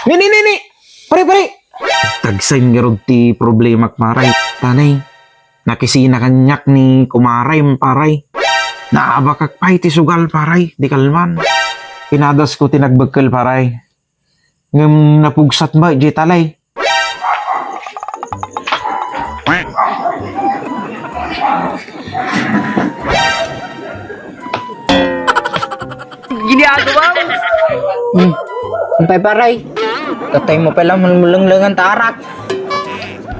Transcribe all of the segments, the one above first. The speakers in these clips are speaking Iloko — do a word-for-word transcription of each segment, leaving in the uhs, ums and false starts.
Ni, ni, ni, ni! Pare, pare! Tagsayen ngarud ti problemak, pare. Tanay, nakisina kaniak ni kumarem, pare. Naabakak pay ti sugal, pare, di kalman. Pinadasko ti nagbekkel, pare. Ngem napugsat met diay talay. Ginagawa mo? Hmm. Ampay, pare. Tatay mo pala mulenglengan ta arak.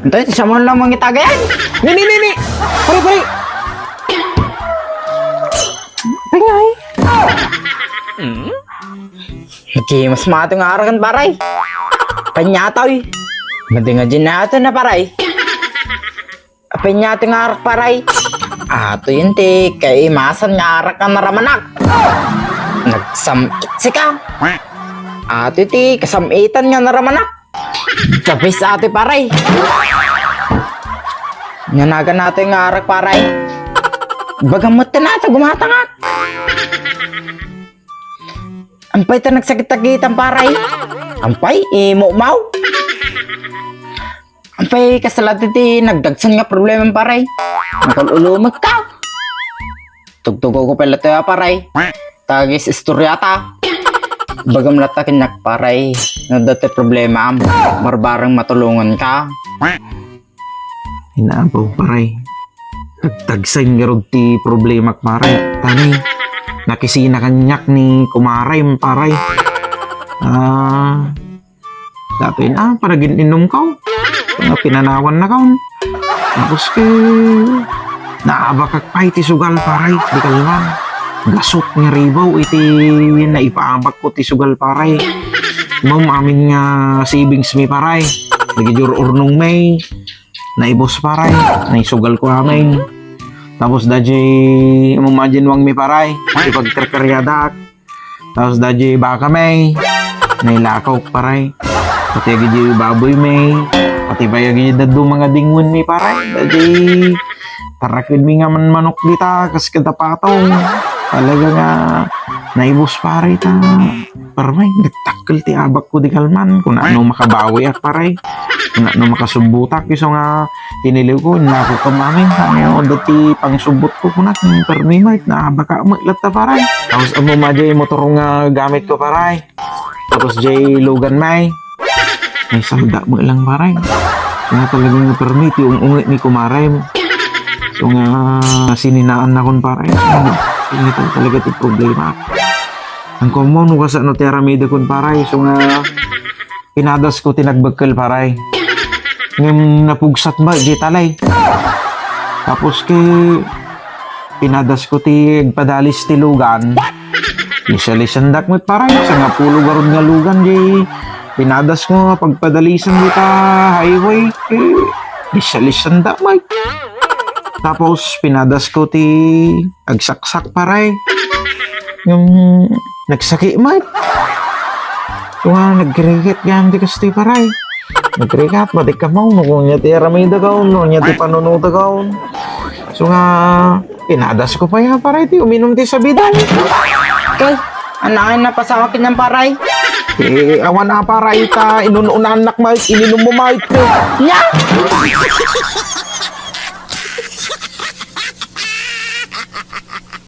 Ampay, sa mo lang mangitagayan. Ni, ni, ni, ni. Pare, pare. Pingay. Nagkimas mato nga arakan, pare. Panyatoy. Madinga din nato na, pare. Apay nga ti ngarak, pare? Ato yun ti kaimasan nga arak nga naramanak. Nagsam-it sika. Ato ti kasam-itan nga naramanak. The best ato, pare. Nanagan nato nga arak, pare. Baga met ti nasa gumatangak. Ampay ta nagsakit-sakitan, pare. Ampay, imumaw. Ampay, kasla ti nagdagsen nga problema, pare. Nakal-ulumek ka. Tugtugo ko pala to, pare. Tagis istorya ta. Bagam latta kenyak, pare. No, dati problema, barbarang matulungan ka. Inaabaw, pare. Nagtagsayen ngarud ti problemak, pare. Tanay, nakisina kaniak ni kumarem, pare. Ah, Datoy na, paragin-inom kaw. Nga pinanawan na kaw. Tapos ke, naabakak pay ti sugal, pare. Di kalman. Gasut nga ribaw iti naipaabak ko ti sugal, pare. Ma'am, amin nga savings mi, pare. Lagi jur urnong mi. Naibus, pare. Naisugal ko amin. Tapos da jay mumajinwang mi, pare. Iti pagkarkariadak. Tapos da jay baka mi, nailakaw, pare. Pati agi jay baboy mi, pati pay agi daduma nga dingwen mi, pare. Da jay tarakid mi nga manmanok dita, kas kada patong. Talaga nga naibus, pare, ta. Pare, nagtakkel ti abak ko di kalman. Kung ano makabawi ak, pare. Kung ano makasubbutak, isu nga tiniliw ko, nako kamamin, ano, dati pangsubbot ko, kunak, permi, mait, naabaka, mait, latta, pare. Tapos, amo, ma, jay motor nga gamit ko, pare. Tapos, jay lugan, may. May salda mo lang, pare. Nga talagang permi, ti ung-ungi ni kumare mo. So nga, sininaan na kun, pare. So, nga, talaga ti problema. Ang komo, no, kasano ti aramida kun, pare. So nga, Pinadas ko ti nagbekkel, pare. Ngem napugsat met diay talay. Tapos ke, pinadas ko ti agpadalis ti lugan. Lisalisandak met, pare. Sangapulo garud nga lugan diay pinadas ko nga pagpadalisan dita highway. Eh, lisalisandak met. Tapos, pinadas ko ti agsaksak, pare. Yung nagsaki met. So nga, nagkirikit gayam ti kastoy, pare. Nagkirikit, matik ka mo, no, kung nya ti aramida ka, no, nya ti panunuda ka. So nga, pinadas ko pa ya, pare, ti uminum ti sabida. Kay, anayan na pasawa kinyan, pare. Eh, awan na, pare, ta, inun-unanak, Mike, ininum mo, Mike. Nya!